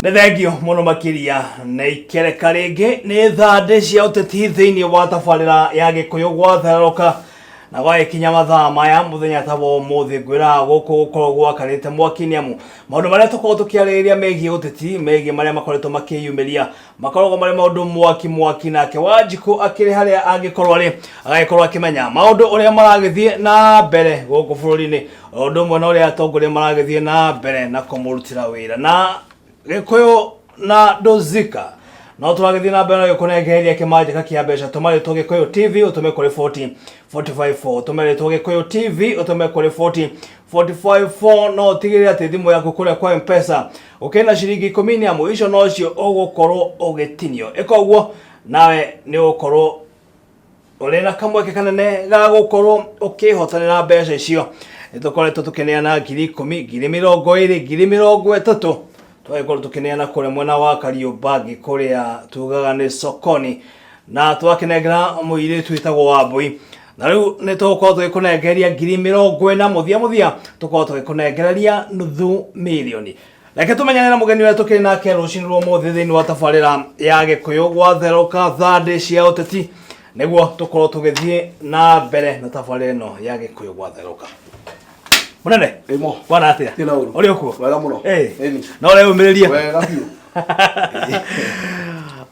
Nĩ thengio mũno makĩria na ikereka rĩngĩ nĩ thandĩ cia ũteti thĩinĩ wa tabarĩra ya Gĩkũyũ gwatherũka na gwagĩkinya mathaa maya mũthenya ta wa ũmũthĩ, ngwĩra gũkũ gũkorwo gwakanĩte mwaki, nĩ amu maũndũ marĩa tũkorwo tũkĩarĩrĩria megiĩ ũteti, megiĩ marĩa makoretwo makĩyumĩria, makoragwo marĩ maũndũ mwaki mwaki. Nake Wanjikũ akĩrĩ harĩa angĩkorwo arĩ, agagĩkorwo akĩmenya maũndũ ũrĩa maragĩthiĩ na mbere gũkũ bũrũri-inĩ, o ũndũ ũmwe na ũrĩa atongoria maragĩthiĩ na mbere na kũmũrutĩra wĩra. Na Gĩkũyũ na Ndũzika no tũragĩthiĩ na mbere na gĩkũnengereria kĩmanjĩka kĩa mbeca. Tũma rĩtwa Gĩkũyũ TV ũtũme kũrĩ 40 45 4. Ũtũme rĩtwa Gĩkũyũ TV ũtũme kũrĩ 40 45 4. No ũtigĩrĩre atĩ thimũ yaku kũrĩa kwa Mpesa ũkĩrĩ na ciringi 10, nĩ amu icio nocio ũgũkorwo ũgĩtinio. Ĩka ũguo nawe nĩ ũgũkorwo ũrĩ na kamweke kanene ga gũkorwo ũkĩhotanĩra mbeca icio. Nĩ tũkoretwo tũkĩneana 10,000, 20,000, 30,000, tũgagĩkorwo tũkĩneana kũrĩa mwena wa Kariũmbangi, kũrĩa tugaga nĩ sokoni, na twakĩnengera mũirĩtu wĩtagwo Wambui, na rĩu nĩ tũgũkorwo tũgĩkũnengereria 40,000. Mũthia mũthia tũkorwo tũgĩkũnengereria nuthu mirioni. Reke tũmenyane na mũgeni ũrĩa tũkĩrĩ nake rũcinĩ rwa ũmũthĩ thĩinĩ wa tabarĩra ya Gĩkũyũ gwatherũka, thandĩ cia ũteti, nĩguo tũkorwo tũgĩthiĩ na mbere na tabarĩra ĩno ya Gĩkũyũ gwatherũka. Mũnene. Ĩmo. Bwana, atĩa? Ndĩ na ũru. Ũrĩ okuo? Wega mũno. Ĩĩ. Ĩni. No ũreyũmĩrĩria? Wega biũ.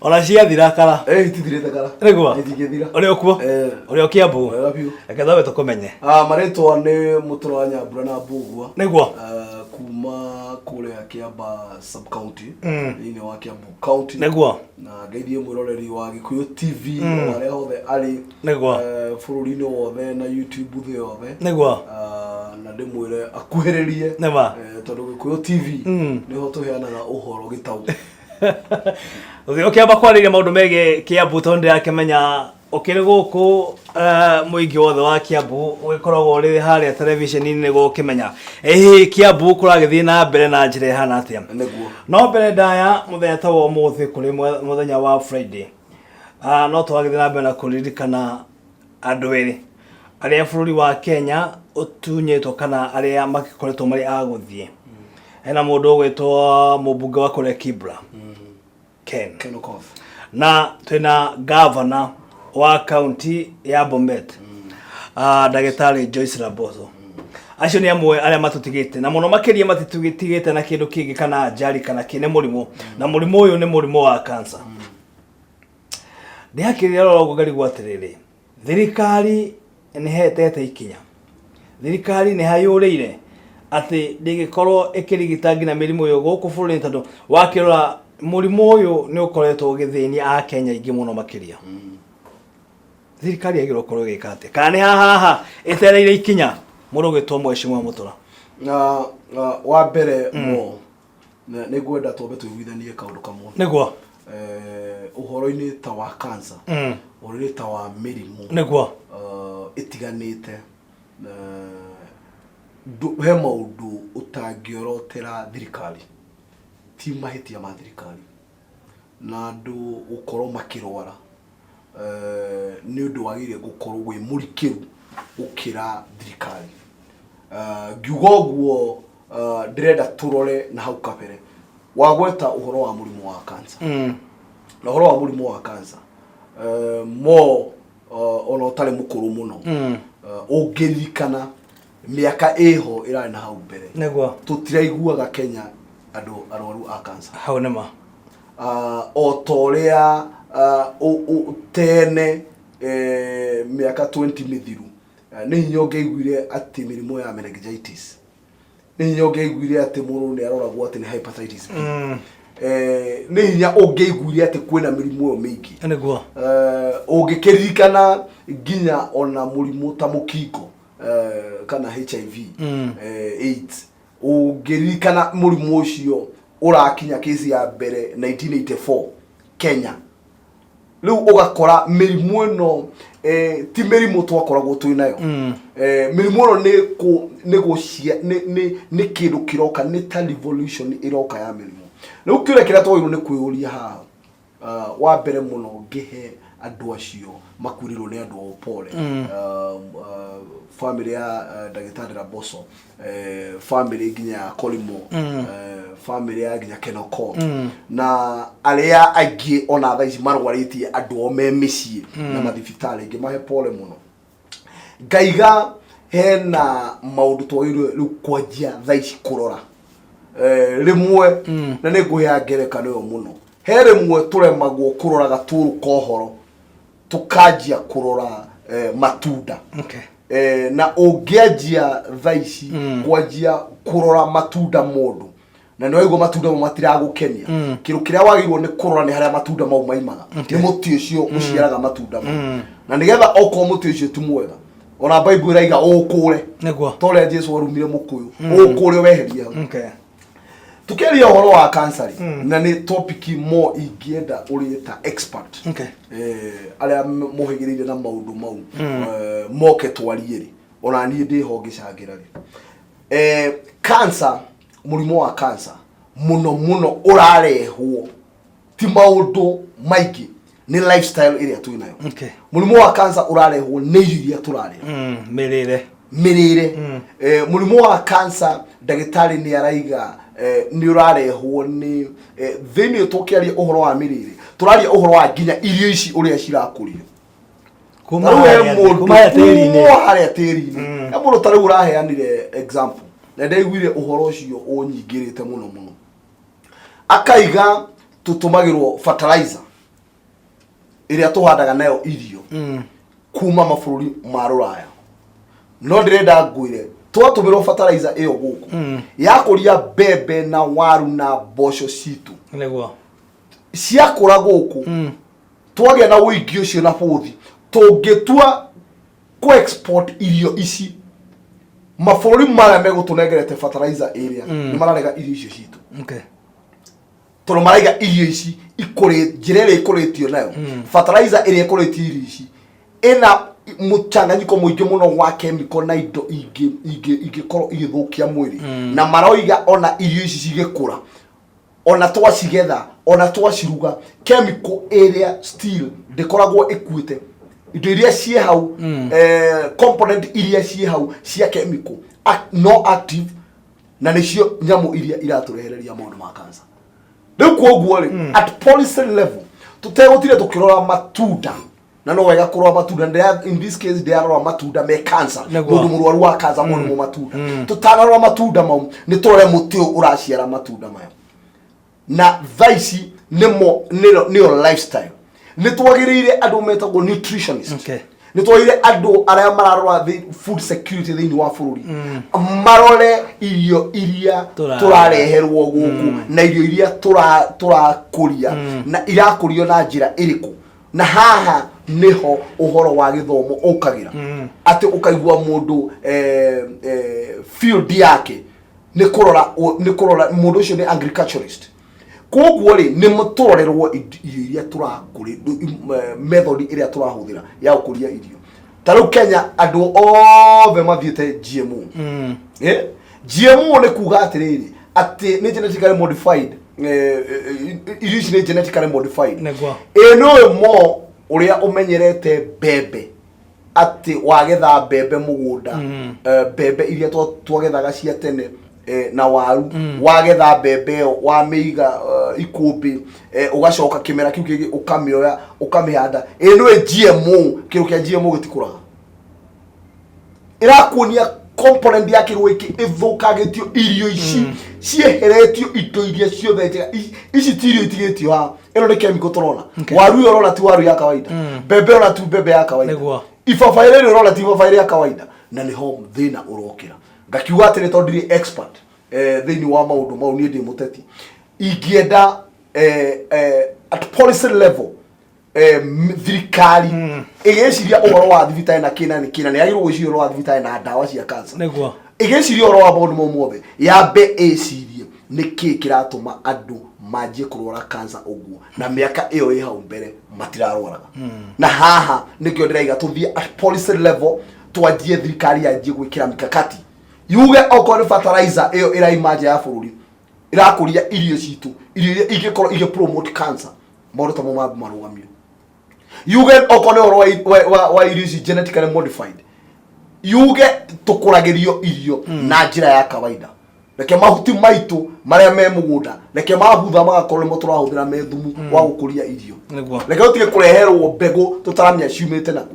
Ona ciathira kara? Ĩ, itithirĩte kara. Nĩguo. Itingĩthira. Ũrĩ okuo? Ĩĩ. Ũrĩ o Kiambu? Wega biũ. Reke twambe tũkũmenye. Ah, marĩtwa nĩ Mũtũra wa Nyambura na Mbũgua. Nĩguo. Ah, kuma kũrĩa Kĩamba sub county thĩinĩ wa Kiambu county. Nĩguo. Na ngeithie mwĩroreri wa Gĩkũyũ TV o harĩa hothe arĩ. Nĩguo. Eh, bũrũri-inĩ wothe na YouTube thĩ yothe. Nĩguo. Ah, na ndĩmwĩre akuhĩrĩrie. Nĩma. Eh, tondũ Gĩkũyũ TV nĩho tũheanaga ũhoro gĩtau. Ũthiĩ ũkĩamba kwarĩria maũndũ megiĩ Kiambu, tondũ ndĩrakĩmenya ũkĩrĩ gũkũ, mũingĩ wothe wa Kiambu ũgĩkoragwo ũrĩ harĩa televisheni-inĩ nĩguo ũkĩmenya ĩhĩ Kiambu kũragĩthiĩ na mbere na njĩra ĩhana atĩa. Nĩguo. No mbere ndaya, mũthenya ta wa ũmũthĩ, kũrĩ mũthenya wa Friday, no tũragĩthiĩ na mbere na kũririkana andũ erĩ arĩa bũrũri wa Kenya ũtunyĩtwo, kana arĩa magĩkoretwo marĩ a gũthiĩ. Hena mũndũ ũgwĩtwo mũmbunge wa kũrĩa Kibra, Ken. Ken Okoth. Na twĩna gavana wa kaunti ya Bomet, ndagĩtarĩ Joyce Laboso. Acio nĩ amwe arĩa matũtigĩte, na mũno makĩria matitũtigĩte na kĩndũ kĩngĩ kana njari kana kĩ, nĩ mũrimũ, na mũrimũ ũyũ nĩ mũrimũ wa cancer. Ndĩhakĩrĩra rora ũguo ngarigwo atĩrĩrĩ, thirikari nĩ hetete ikinya, thirikari nĩ hayũrĩire atĩ ndĩngĩkorwo ĩkĩrigita nginya mĩrimũ ĩyo gũkũ bũrũri-inĩ, tondũ wakĩrora mũrimũ ũyũ nĩ ũkoretwo ũgĩthĩnia Akenya aingĩ mũno makĩria. Thirikari yagĩrĩirwo gũkorwo ĩgĩka atĩa, kana nĩ haha ĩtereire ikinya mũndũ ũgwĩtwo Mheshimiwa Mũtũra? Na wa mbere mo nĩ ngwenda twambe tũiguithanie kaũndũ kamwe. Nĩguo. Eh, ũhoro-inĩ ta wa cancer, ũhoro-inĩ ta wa mĩrimũ ĩtiganĩte, he maũndũ ũtangĩorotera thirikari, ti mahĩtia ma thirikari. Na andũ gũkorwo makĩrwara nĩ ũndũ wagĩrĩire gũkorwo wĩ mũrikĩru gũkĩra thirikari. Ngiuga ũguo, ndĩrenda tũrore na hau kabere. Wagweta ũhoro wa mũrimũ wa cancer. Na ũhoro wa mũrimũ wa cancer, mo ona ũtarĩ mũkũrũ mũno, ũngĩririkana mĩaka ĩho ĩrarĩ na hau mbere, tũtiraiguaga Kenya andũ arwaru a cancer. Hau nĩma. O ta ũrĩa tene, mĩaka 20 mĩthiru, nĩ hinya ũngĩaiguire atĩ mĩrimũ ya meningitis, nĩ hinya ũngĩaiguire atĩ mũndũ nĩ aroragwo atĩ nĩ hepatitis B. Nĩ hinya ũngĩaiguire atĩ kwĩna mĩrimũ ĩyo mĩingĩ. Nĩguo. Ũngĩkĩririkana nginya ona mũrimũ ta mũkingo, kana HIV, AIDS, ũngĩririkana mũrimũ ũcio ũrakinya kesi ya mbere 1984 Kenya. Rĩu ũgakora mĩrimũ ĩno, ti mĩrimũ twakoragwo twĩ nayo. Mĩrimũ ĩno nĩ kũ nĩ gũcia nĩ nĩ nĩ kĩndũ kĩroka, nĩ ta revolution ĩroka ya mĩrimũ. Rĩu kĩũria kĩrĩa twagĩrĩirwo nĩ kwĩyũria haha, wa mbere mũno ngĩhe andũ acio makuĩrĩirwo nĩ andũ ao pole, family ya ndagĩtarĩ Raboso, family nginya ya Kolimo. Family ya nginya Kenoko na arĩa angĩ ona thaa ici marwarĩtie andũ o me mĩciĩ na mathibitarĩ, ngĩmahe pole mũno. Ngaiga hena maũndũ twagĩrĩirwo rĩu kwanjia thaa ici kũrora. Rĩmwe na nĩ ngũhea ngerekano ĩyo mũno, he rĩmwe tũremagwo kũrora gatũrũ ka ũhoro, tũkanjia kũrora matunda. Na ũngĩanjia thaa ici kwanjia kũrora matunda mũndũ na nĩ waigua matunda mau matiragũkenia, kĩndũ kĩrĩa wagĩrĩirwo nĩ kũrora nĩ harĩa matunda mau maimaga, nĩ mũtĩ ũcio ũciaraga matunda mau, na nĩgetha okorwo mũtĩ ũcio ti mwega, ona Bible ĩraiga ũũkũre ta ũrĩa Jesu arumire mũkũyũ, ũũkũre weherie hau. Tukiaria ũhoro wa cancer rĩ, na nĩ topic mo ingĩenda ũrĩ ta expert, arĩa mohĩgĩrĩire na maũndũ mau, moke twarie rĩ, ona niĩ ndĩho ngĩcangĩra rĩ. Cancer, mũrimũ wa cancer mũno mũno ũrarehwo ti maũndũ maingĩ, nĩ lifestyle ĩrĩa twĩ nayo. Mũrimũ wa cancer ũrarehwo nĩ irio iria tũrarĩa. Mĩrĩre. Mĩrĩre. Mũrimũ wa cancer, ndagĩtarĩ nĩ araiga, nĩ ũrarehwo nĩ thĩinĩ. Tũkĩaria ũhoro wa mĩrĩre, tũraria ũhoro wa nginya irio ici ũrĩa cirakũrio. Kuma Tarĩu he harĩa thĩ, mũndũ kuma harĩa tĩri-inĩ. kuma harĩa tĩri-inĩ. He mũndũ tarĩu ũraheanire example na ndaiguire ũhoro ũcio ũnyingĩrĩte mũno mũno, akaiga tũtũmagĩrwo fertilizer ĩrĩa tũhandaga nayo irio kuma mabũrũri ma rũraya, no ndĩrenda ngwĩre twatũmĩrwo fertilizer ĩyo gũkũ yakũria mbembe na waru na mboco citũ ciakũra gũkũ, twagĩa na ũingĩ ũcio na bũthi, tũngĩtua kũ export irio ici mabũrũri marĩa megũtũnengerete fertilizer ĩrĩa, nĩ mararega irio icio citũ, tondũ maraiga irio ici ikũrĩ njĩra ĩrĩa ikũrĩtio nayo, fertilizer ĩrĩa ĩkũrĩtie irio ici ĩna mũchanganyiko mũingĩ mũno wa chemical na indo ingĩ ingĩ ingĩkorwo igĩthũkia mwĩrĩ. Na maroiga ona irio ici cigĩkũra, ona twacigetha, ona twaciruga, chemical ĩrĩa still ndĩkoragwo ĩkuĩte indo iria ciĩ hau, component iria ciĩ hau cia chemical no active, na nĩcio nyamũ iria iratũrehereria maũndũ ma cancer. Rĩu koguo rĩ, at policy level, tũtegũtire tũkĩrora matunda, na no wega kũrora matunda. In this case ndĩrarora matunda me cancer, mũndũ mũrwaru wa cancer, mũndũ mũ matunda. Tũtanarora matunda mau, nĩ tũrore mũtĩ ũyũ ũraciara matunda maya. Na thaa ici nĩmo nĩyo lifestyle. Nĩ twagĩrĩire andũ metagwo nutritionist. Nĩ twagĩrĩire andũ arĩa mararora food security thĩinĩ wa bũrũri, marore irio iria tũrareherwo gũkũ na irio iria tũrakũria na irakũrio na njĩra ĩrĩkũ. Na haha niho ũhoro wa gĩthomo ũkagĩra, atĩ ũkaigua mũndũ field yake nĩ kũrora nĩ kũrora mũndũ ũcio nĩ agriculturist. Koguo rĩ, nĩ tũrorerwo irio iria tũrakũrĩ, method ĩrĩa tũrahũthĩra ya gũkũria irio. Ta rĩu Kenya andũ othe mathiĩte GMO. GMO nĩ kuga atĩrĩrĩ, atĩ nĩ genetically modified, irio ici nĩ genetically modified. Ĩ nĩ mo ũrĩa ũmenyerete mbembe, atĩ wagetha mbembe mũgũnda, mbembe iria twagethaga cia tene, na waru, wagetha mbembe ĩyo wamĩiga ikũmbĩ, ũgacoka kĩmera kĩu kĩngĩ ũkamĩoya ũkamĩhanda. Ĩ nĩ GMO, kĩndũ kĩa GMO gĩtikũraga. Ĩrakuonia component ya kĩndũ gĩkĩ ĩthũkangĩtio, irio ici cieheretio indo iria ciothe njega. Ici ti irio itigĩtio haha, ĩno nĩ chemical tũrona. Waru ĩyo ũrona ti waru ya kawaida, mbembe ĩrona ti mbembe ya kawaida, ibabaĩ rĩrĩ ũrona ti ibabaĩ rĩa kawaida. Na nĩho thĩna ũrokĩra. Ngakiuga atĩrĩ, tondũ ndirĩ expert thĩinĩ wa maũndũ mau, niĩ ndĩ mũteti, ingĩenda at policy level, thirikari ĩgĩciria ũhoro wa thibitarĩ na kĩna nĩ kĩna, nĩ yagĩrĩirwo gwĩciria ũhoro wa thibitarĩ na ndawa cia cancer, ĩgĩciria ũhoro wa maũndũ mau mothe, yambe ĩcirie nĩ kĩĩ kĩratũma andũ manjie kũrwara cancer ũguo, na mĩaka ĩyo ĩ hau mbere matirarwaraga. Na haha nĩkĩo ndĩraiga tũthiĩ at policy level, twanjie, thirikari yanjie gwĩkĩra mikakati, yuge okorwo nĩ fertilizer ĩyo ĩraima nja ya bũrũri ĩrakũria irio citũ, irio iria ingĩkorwo igĩ promote cancer, maũndũ ta mau mambe marũgamio. Yuge okorwo nĩ ũhoro wa irio ici genetically modified, yuge tũkũragĩrio irio na njĩra ya kawaida. Reke mahuti maitũ marĩa me mũgũnda, reke mabutha magakorwo nĩmo tũrahũthĩra me thumu wa gũkũria irio. Reke tũtige kũreherwo mbegũ tũtaramenya ciumĩte nakũ.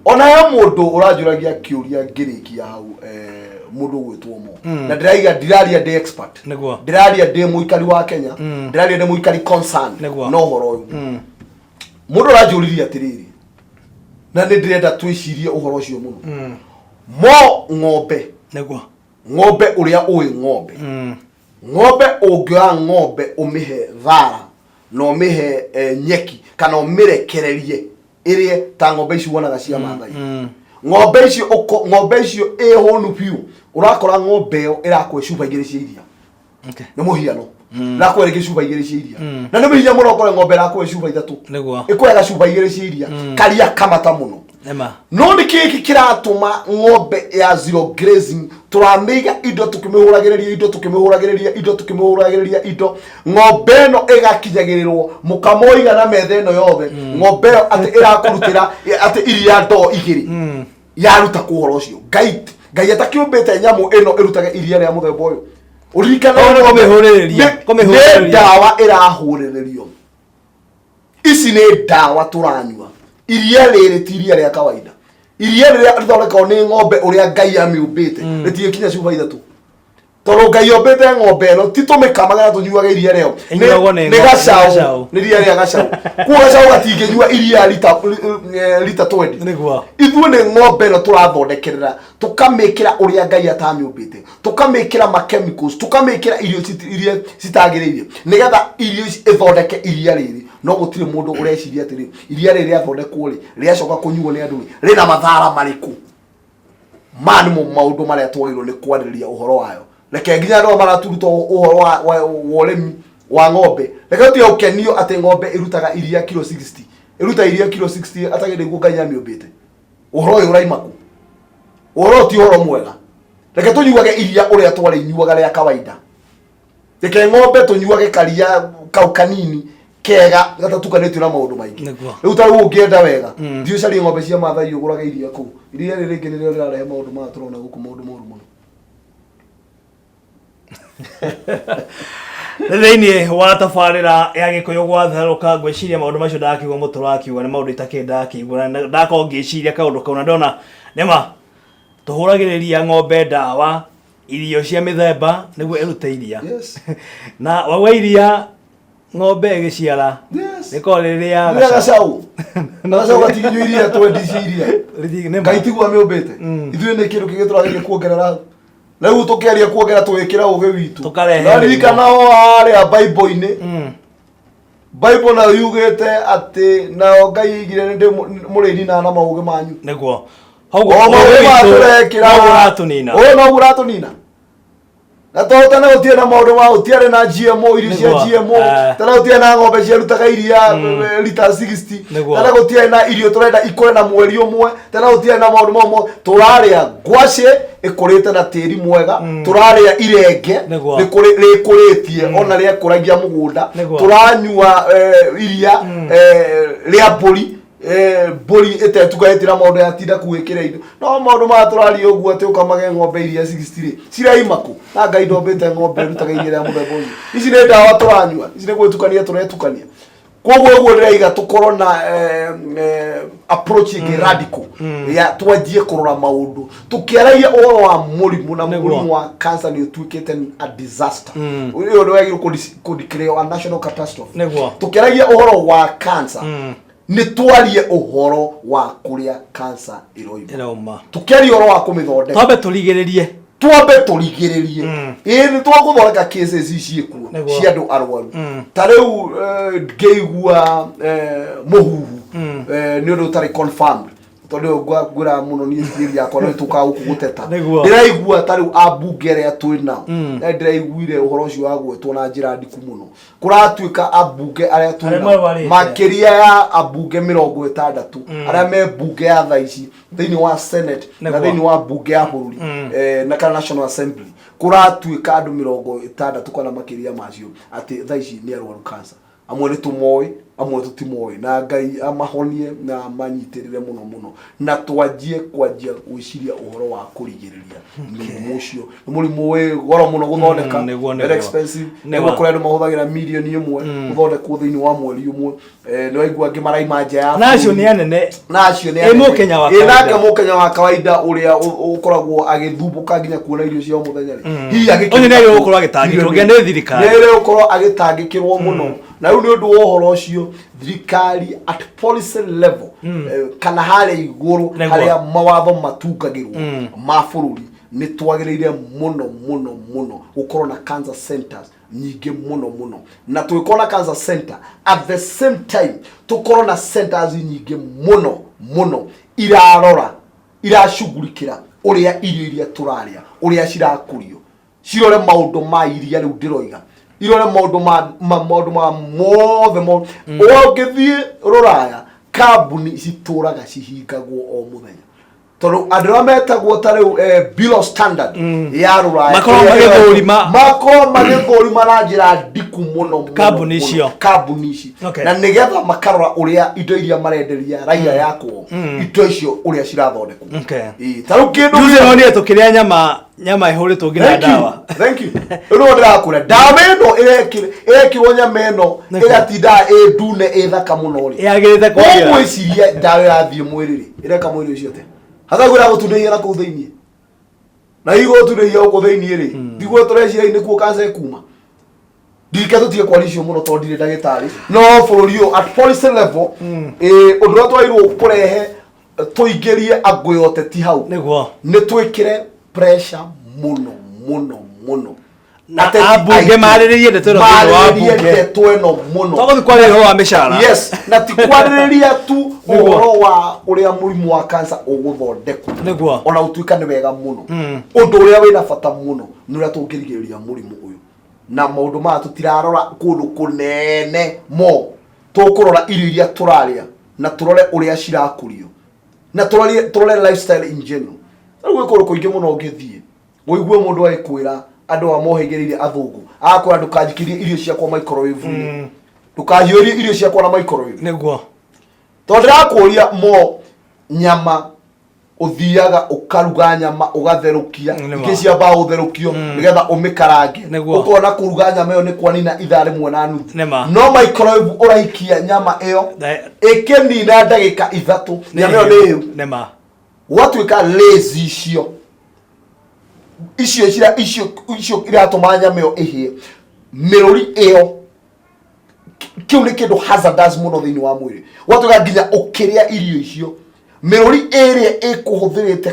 Ona he mũndũ ũranjũragia kĩũria ngĩrĩkia hau, mũndũ ũgwĩtwo mo, na ndĩraiga ndiraria ndĩ expert, ndĩraria ndĩ mũikari wa Kenya, ndĩraria ndĩ mũikari concerned na ũhoro ũyũ. Mũndũ ũranjũririe atĩrĩrĩ, na nĩ ndĩrenda twĩcirie ũhoro ũcio mũno, mo ng'ombe, ng'ombe ũrĩa ũĩ ng'ombe, ng'ombe ũngĩoya ng'ombe ũmĩhe thara na ũmĩhe nyeki kana ũmĩrekererie ĩrĩe ta ng'ombe ici wonaga cia Mathai, ng'ombe icio ng'ombe icio ĩ hũnu biũ, ũrakora ng'ombe ĩyo ĩrakũhe cuba igĩrĩ cia iria. Nĩ mũhiano, ĩrakũhe rĩngĩ cuba igĩrĩ cia iria, na nĩ hinya mũno ũkore ng'ombe ĩrakũhe cuba ithatũ. Ĩkũheaga cuba igĩrĩ cia iria, karia kamata mũno. No nĩ kĩĩ gĩkĩ kĩratũma ng'ombe ya zero grazing tũramĩiga indo tũkĩmĩhũragĩrĩria indo tũkĩmĩhũragĩrĩria indo tũkĩmĩhũragĩrĩria indo, ng'ombe ĩno ĩgakinyagĩrĩrwo mũkamo ũigana metha ĩno yothe, ng'ombe ĩyo atĩ ĩrakũrutĩra atĩ iria ndoo igĩrĩ yaruta kũ ũhoro ũcio? Ngai, Ngai atakĩũmbĩte nyamũ ĩno ĩrutage iria rĩa mũthemba ũyũ, ũririkane Ũguo nĩ kũmĩhũrĩrĩria, kũmĩhũrĩrĩria. Nĩ ndawa ĩrahũrĩrĩrio. Ici nĩ ndawa tũranyua. Iria rĩrĩ ti iria rĩa kawaida. Iria rĩrĩa rĩthondekagwo nĩ ng'ombe ũrĩa Ngai amĩũmbĩte rĩtigĩkinya cuba ithatũ, tondũ Ngai ombĩte ng'ombe ĩno ti tũmĩkamaga na tũnyuage iria rĩo. Ĩnyuagwo nĩ nĩ gacaũ. Gacaũ, nĩ iria rĩa gacaũ. Kuo gacaũ gatingĩnyua iria rita rita 20. Ithuĩ nĩ ng'ombe ĩno tũrathondekerera, tũkamĩkĩra ũrĩa Ngai atamĩũmbĩte, tũkamĩkĩra ma chemicals, tũkamĩkĩra irio iria citagĩrĩire nĩgetha irio ici ĩthondeke iria rĩrĩ. No gũtirĩ mũndũ ũreciria atĩrĩ, iria rĩrĩ rĩathondekwo rĩ, rĩacoka kũnyuo nĩ andũ rĩ, rĩna mathara marĩkũ? Maya nĩmo maũndũ marĩa twagĩrĩirwo nĩ kwarĩrĩria ũhoro wayo. Reke nginya andũ arĩa maraturuta ũhoro wa ũrĩmi wa ng'ombe, reke tũtige gũkenio atĩ ng'ombe ĩrutaga iria kiro 60, ĩruta iria kiro 60 atagĩrĩire nĩguo Ngai amĩũmbĩte. Ũhoro ũyũ ũraima kũ? Ũhoro ũyũ ti ũhoro mwega. Reke tũnyuage iria ũrĩa twarĩnyuaga rĩa kawaida. Reke ng'ombe tũnyuage karia kau kanini kega gatatukanĩtio na maũndũ maingĩ. Rĩu ta rĩu ũngĩenda wega, thiĩ ũcarie ng'ombe cia Mathai ũgũrage iria kũu. Iria rĩrĩ rĩngĩ nĩrĩo rĩrarehe maũndũ maya tũrona gũkũ, maũndũ moru mũno. Thĩinĩ wa tabarĩra ya Gĩkũyũ gwatherũka, ngwĩciria maũndũ macio ndakiuga, mũtũra akiuga nĩ maũndũ itakĩrĩ ndakĩigua, na ndakorwo ngĩciria kaũndũ kau na ndona nĩma tũhũragĩrĩria ng'ombe ndawa, irio cia mĩthemba nĩguo ĩrute iria. Na waua iria ng'ombe ĩgĩciara rĩkorwo rĩrĩa rĩrĩa gacaũ, gacaũ gatingĩnyua iria twendi cia iria. Nĩma. Ngai tiguo amĩũmbĩte. Ithuĩ nĩ kĩndũ kĩngĩ tũrageria kuongerera hau. Rĩu tũkĩaria kuongerera, tũgĩkĩra ũgĩ witũ. Tũkarehe Na ririkana o harĩa Bible-inĩ, Bible nayo yugĩte atĩ nao Ngai aigire nĩ ndĩ mũrĩninaga na maũgĩ manyu. Hau O maũgĩ maya tũrekĩra noguo ũratũnina. Ũyũ noguo ũratũnina. Na tondũ tene gũtirĩ na maũndũ ma, gũtiarĩ na GMO, irio cia GMO, tene gũtiarĩ na ng'ombe ciarutaga iria lita 60, tene gũtiarĩ na irio tũrenda ikũre na mweri ũmwe, tene gũtiarĩ na maũndũ mau mothe. Tũrarĩa ngwacĩ ĩkũrĩte na tĩri mwega, tũrarĩa irenge rĩkũrĩtie ona rĩakũragia mũgũnda, tũranyua iria rĩa mbũri, mbũri ĩtetukanĩtie na maũndũ yatinda kũgĩkĩra indo. No maũndũ maya tũraria ũguo atĩ ũkamage ng'ombe iria 60 rĩ, ciraima kũ? Na Ngai ndombĩte ng'ombe ĩrutaga iria rĩa mũthemba ũcio. Ici nĩ ndawa tũranyua, ici nĩ gwĩtukania tũretukania. Koguo ũguo ndĩraiga tũkorwo na approach ĩngĩ radical ya twanjie kũrora maũndũ tũkĩaragia ũhoro wa mũrimũ, na mũrimũ wa cancer nĩ ũtuĩkĩte a disaster. Ũyũ nĩ wagĩrĩirwo kũ declare a national catastrophe. Tũkĩaragia ũhoro wa cancer, nĩ twarie ũhoro wa kũrĩa cancer ĩroima, ĩrauma, tũkĩaria ũhoro wa kũmĩthondeka. Twambe tũrigĩrĩrie. Twambe tũrigĩrĩrie. Ĩĩ, nĩ twagũthondeka cases ciĩkuo cia andũ arwaru. Ta rĩu ngĩigua mũhuhu, nĩ ũndũ ũtarĩ confirmed, tondũ ngwĩra mũno niĩ theory yakwa no ĩtũkaga gũkũ gũteta. Ndĩraigua ta rĩu ambunge arĩa twĩ nao, na ndĩraiguire ũhoro ũcio wagwetwo na njĩra ndiku mũno, kũratuĩka ambunge arĩa twĩ Arĩa nao marwarĩte. makĩria ya ambunge 60 arĩa me mbunge ya thaa ici thĩinĩ wa Senate na thĩinĩ wa mbunge ya bũrũri, na kana National Assembly, kũratuĩka andũ 60 kana makĩria macio atĩ thaa ici nĩ arwaru cancer. Amwe nĩ tũmoĩ, amwe tũtimoĩ, na Ngai amahonie na amanyitĩrĩre mũno mũno, na twanjie kwanjia gwĩciria ũhoro wa kũrigĩrĩria mũrimũ ũcio. Nĩ mũrimũ wĩ goro mũno gũthondeka, Nĩguo. very expensive. Nĩguo. Nĩguo kũrĩ andũ mahũthagĩra mirioni 1 gũthondekwo thĩinĩ wa mweri ũmwe. Nĩ waigua angĩ maraima nja ya Na acio bũrũri. nĩ anene. Na acio nĩ Ĩ anene. Mũkenya wa Ĩ nake kawaida. Mũkenya wa kawaida ũrĩa ũkoragwo agĩthumbũka nginya kuona irio cia o mũthenya rĩ, hihi agĩkĩruta Ũcio nĩ kũ? gũkorwo agĩtangĩkĩrwo nginya nĩ thirikari. Nĩ gũkorwo agĩtangĩkĩrwo mũno. Na rĩu nĩ ũndũ wa ũhoro ũcio, thirikari at policy level, kana harĩa igũrũ, harĩa mawatho matungagĩrwo ma bũrũri, nĩ twagĩrĩire mũno mũno mũno gũkorwo na cancer centers nyingĩ mũno mũno, na tũgĩkorwo na cancer center, at the same time tũkorwo na centers nyingĩ mũno mũno irarora, iracugurikĩra ũrĩa irio iria tũrarĩa, ũrĩa cirakũrio, cirore maũndũ ma iria rĩu ndĩroiga, irore maũndũ ma maũndũ ma mothe mo. Ũngĩthiĩ rũraya, kambuni citũraga cihingagwo o mũthenya, tondũ andũ arĩa metagwo ta rĩu Bureau Standard ya rũraya Makoragwo ĩrĩa magĩthũrima. Makoragwo magĩthũrima na njĩra ndiku mũno mũno, Kambuni mũno. icio. Kambuni ici. Na nĩgetha makarora ũrĩa indo iria marenderia raia ya kwao, indo icio ũrĩa cirathondekwo. Ĩĩ, ta rĩu kĩndũ Juzi nonire tũkĩrĩa nyama ĩhũrĩtwo nginya Thank you. ndawa. Thank you. Rĩu nĩguo ndĩrakwĩra, ndawa ĩno ĩrekĩrwo nyama ĩno ĩgatinda ĩ ndune, ĩ thaka mũno rĩ. Yagĩrĩte kwagĩra. Ũgwĩciria ndawa ĩrathiĩ mwĩrĩ rĩ, ĩreka mwĩrĩ ũcio atĩa? Hata kwĩra gũtunĩhia na kũu thĩiniĩ. Na hihi gũtunĩhia gũkũ thĩiniĩ rĩ, tiguo tũreciria nĩkuo kanca ĩkuma. Ndirike tũtige kwaria icio mũno tondũ ndirĩ ndagĩtarĩ, no bũrũri ũyũ at policy level, ũndũ ũrĩa twagĩrĩirwo kũrehe, tũingĩrie angũ ya ũteti hau, nĩ twĩkĩre pressure mũno mũno mũno. Na Ateti ambunge aitũ marĩrĩrie ndeto ĩno thĩinĩ wa marĩrĩrie mbunge. ndeto ĩno mũno. Tũgũthiĩ kwaria ũhoro wa mĩcara. Yes, na ti kwarĩrĩria tu ũhoro wa ũrĩa mũrimũ wa cancer ũgũthondekwo, ona gũtuĩka nĩ wega mũno. Ũndũ ũrĩa wĩna bata mũno nĩ ũrĩa tũngĩrigĩrĩria mũrimũ ũyũ, na maũndũ maya tũtirarora kũndũ kũnene mo, tũkũrora irio iria tũrarĩa na tũrore ũrĩa cirakũrio na tũrore lifestyle in general. Rĩu gwĩ kũndũ kũingĩ mũno ũngĩthiĩ ũigue mũndũ agĩkwĩra, andũ aya mohĩgĩrĩire athũngũ, agakwĩra, "Ndũkanjikĩrie irio ciakwa microwave-inĩ, ndũkahiũrie irio ciakwa na microwave." Tondũ ndĩrakũria mo, nyama ũthiaga ũkaruga nyama ũgatherũkia, ingĩ ciambaga gũtherũkio nĩgetha ũmĩkarange. Ũkona kũruga nyama ĩyo nĩ kwanina ithaa 1.5. No microwave ũraikia nyama ĩyo, ĩkĩnina ndagĩka 3 nyama ĩyo nĩ hĩu. Gwatuĩka lazy, icio icio iratũma nyama ĩyo ĩhĩe, mĩrũri ĩyo, kĩu nĩ kĩndũ hazardous mũno thĩinĩ wa mwĩrĩ. Gwatuĩka nginya ũkĩrĩa irio icio, mĩrũri ĩrĩa ĩkũhũthĩrĩte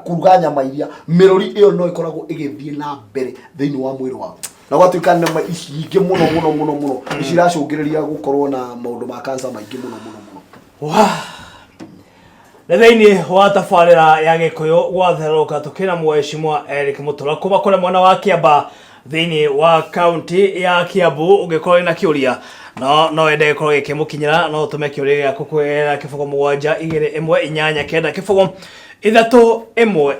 kũruga nyama iria, mĩrũri ĩyo no ĩkoragwo ĩgĩthiĩ na mbere thĩinĩ wa mwĩrĩ waku, na gwatuĩka nyama ici nyingĩ mũno mũno mũno mũno nĩ ciracũngĩrĩria gũkorwo na maũndũ ma cancer maingĩ mũno mũno mũno. Nĩ thĩinĩ wa tabarĩra ya Gĩkũyũ gwatherũka, tũkĩna mheshimiwa Eric Mũtũra kuma kũrĩa mwena wa Kĩamba thĩinĩ wa kaunti ya Kiambu. Ũngĩkorwo wĩna kĩũria no wende gĩkorwo gĩkĩmũkinyĩra, no ũtũme kĩũria gĩaku kũgerera 0721890311.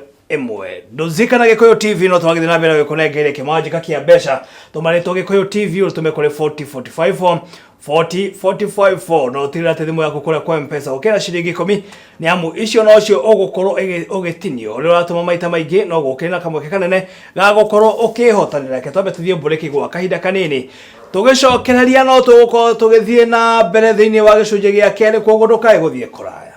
Ndũzika na Gĩkũyũ TV no twagĩthiĩ na mbere gĩkũnengeire kĩmanjĩka kĩa mbeca. Tũmarĩtwo Gĩkũyũ TV, ũtũme kũrĩ 4045 40 45 4, na ũtigĩrĩre atĩ thimũ yaku kũrĩa kwa Mpesa ũkĩra ciringi 10, nĩ amu icio nocio ũgũkorwo ũgĩtinio. Ũrĩa ũratũma maita maingĩ no gũkĩrĩ na kamweke kanene ga gũkorwo ũkĩhotanĩra. Reke twambe tũthiĩ mbũrĩki gwa kahinda kanini, tũgĩcokereria no tũgũkorwo tũgĩthiĩ na mbere thĩinĩ wa gĩcunjĩ gĩa kerĩ, koguo ndũkae gũthiĩ kũraya.